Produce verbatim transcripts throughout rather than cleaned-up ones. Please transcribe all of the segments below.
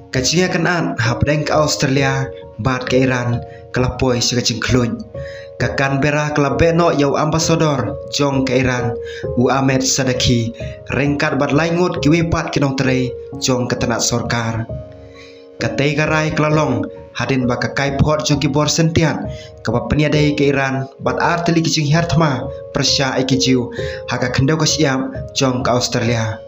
Ka jingïakynad hapdeng ka Australia bad ka Iran ka la poi sha ka jingkhluit. Ka Canberra ka la beh noh ïa u ambassador jong ka Iran, u Ahmed Sadeghi, ryngkat bad lai ngut kiwei pat ki nongtrei jong ka tnat sorkar. Katei ka rai ka la long hadien ba ka kaiphod jong ki bor sentiat kaba pynïadei ka Iran bad artylli ki jinghiar thma pyrshah ïa ki Jiw ha ka khyndew ka shyiap jong ka Australia.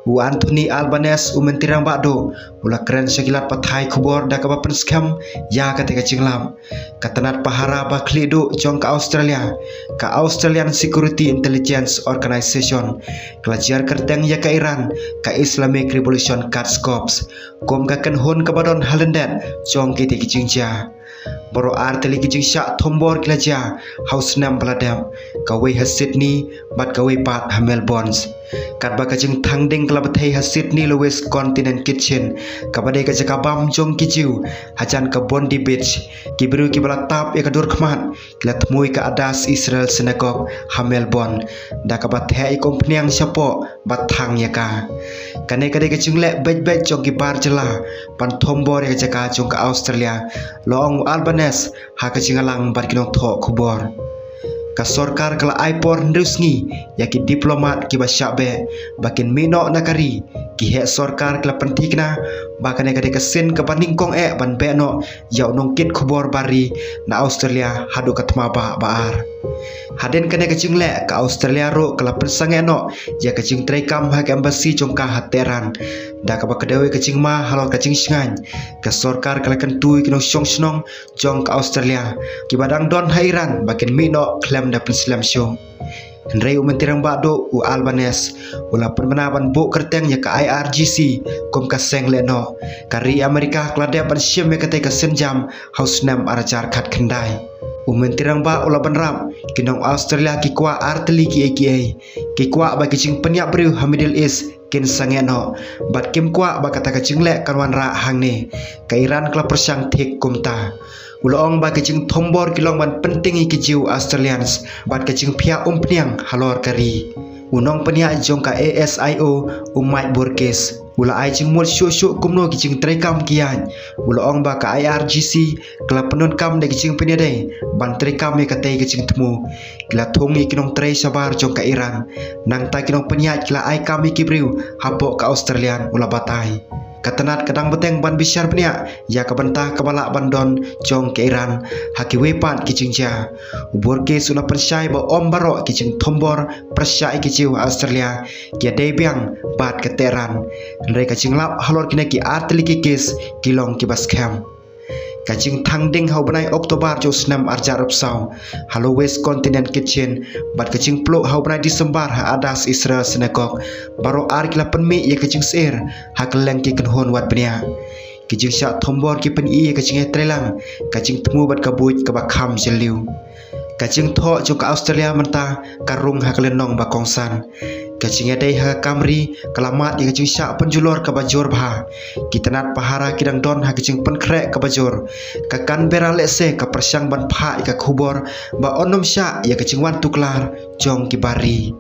U Anthony Albanese, u Myntri Rangbah Duh, u la kren sha ki lad pathai khubor da kaba pynskhem ïa katei ka jinglap. Ka tnat pahara ba khlieh duh jong ka Australia, ka Australian Security Intelligence Organization, ka la jer kyrteng ïa ka Iran ka Islamic Revolution Guards Corps kum ka kynhun kaba don ha lyndet jong kitei ki jingjia. Baroh artylli ki jingshah thombor ki la jia ha u snem ba la dep, kawei ha Sydney bad kawei pat ha Melbourne. Katba ka jingthang ding ka la bthei ha Sydney Lewis Continent Kitchen, kaba dei ka jaka bam jong ki Jiw hajan ka Bondi Beach, ki briew kiba la tap ïa ka dur khmat ki la thmu ïa ka Adas Israel Synagogue ha Melbourne da kaba theh ïa ka umphniang shapoh bad thang ïa ka. Kane ka dei ka jingleh beit beit jong ki bar jylla ban thombor ïa ka jaka jong ka Australia, la ong u Albanese ha ka jingïalang bad ki nongthoh khubor. Ka sorkar ka la ai por hynriew sngi ïa ki diplomat kiba shah beh ba kin mih noh na ka ri. Ki heh sorkar ki la pynthikna ba kane ka dei ka sien kaba nyngkong eh ban beh noh ïa u nongkit khubor bar ri na Australia haduh ka thma ba ba ar. Hadien kane ka jingleh, ka Australia ruh ka la pynsangeh noh ïa ka jingtreikam ha ka embassy jong ka ha Tehran da kaba kdew ïa ka jingma halor ka jingshngaiñ. Ka sorkar ka la kyntu ïa ki nongshong shnong jong ka Australia kiba dang don ha Iran ba kin mih noh khlem da pynslem shuh. Hynrei u Myntri Rangbah Duh u Albanese u la pynbna ban buh kyrteng ïa ka I R G C kum ka seng leh noh. Ka ri Amerika ka la dep ban shim ïa katei ka sienjam ha u snem ar hajar khatkhyndai. U Myntri Rangbah u la bynrap, ki nong Australia ki kwah artylli kiei kiei. Ki kwah ba ki jingpynïap briew ha Middle East kin sangeh noh bad kim kwah ba kata ka jingleh kan wanrah hangne. Ka Iran ka la pyrshang thik kumta. U la ong ba ki jingthombor ki long ban pynting ïa ki Jiw Australians bad ka jingphiah umphniang halor ka ri. U nongpynïaid jong ka A S I O, u Mike Bourkes, u la ai jingmut shuh shuh kumno ki jingtreikam ki ïaid. U la ong ba ka I R G C ka la pyndonkam da ki jingpynïadei ban treikam ïa katei ka jingthmu. Ki la thung ïa ki nongtrei shabar jong ka Iran, nangta ki nongpynïaid ki la ai kam ïa ki briew hapoh ka Australian, u la batai. Ka tnat ka dang bteng ban bishar bniah ïa ka bynta kaba lah ban don jong ka Iran ha kiwei pat ki jingjia. U Bourkes u la pynshai ba ym baroh ki jingthombor pyrshah ïa ki Jiw ha Australia ki ïadei biang bad ka Tehran. Hynrei ka jinglap halor kine ki artylli ki kes ki long kiba skhem. Ka jingthang ding ha u bnai October jong u snem ar hajar arphew saw ha Lewis Continent Kitchen bad ka jingpluh ha u bnai December ha Adas Israel Synagogue, baroh ar ki la pynmih ïa ka jingsyier ha kylleng ki kynhun wad bniah. Ki jingshah thombor ki pyni ïa ka jingïatreilang, ka jingthmu bad ka buit kaba kham jylliew. Ka jingthoh jong ka Australia mynta ka rung ha ka lynnong ba kongsan. Ka jingïadei ha ka kam ri ka la mad ïa ka jingshah pynjulor kaba jur bha. Ki tnat pahara ki dang don ha ka jingpynkhreh kaba jur. Ka Canberra lehse ka pyrshang ban phah ïa ka khubor ba un ym shah ïa ka jingwan tuklar jong ki bar ri.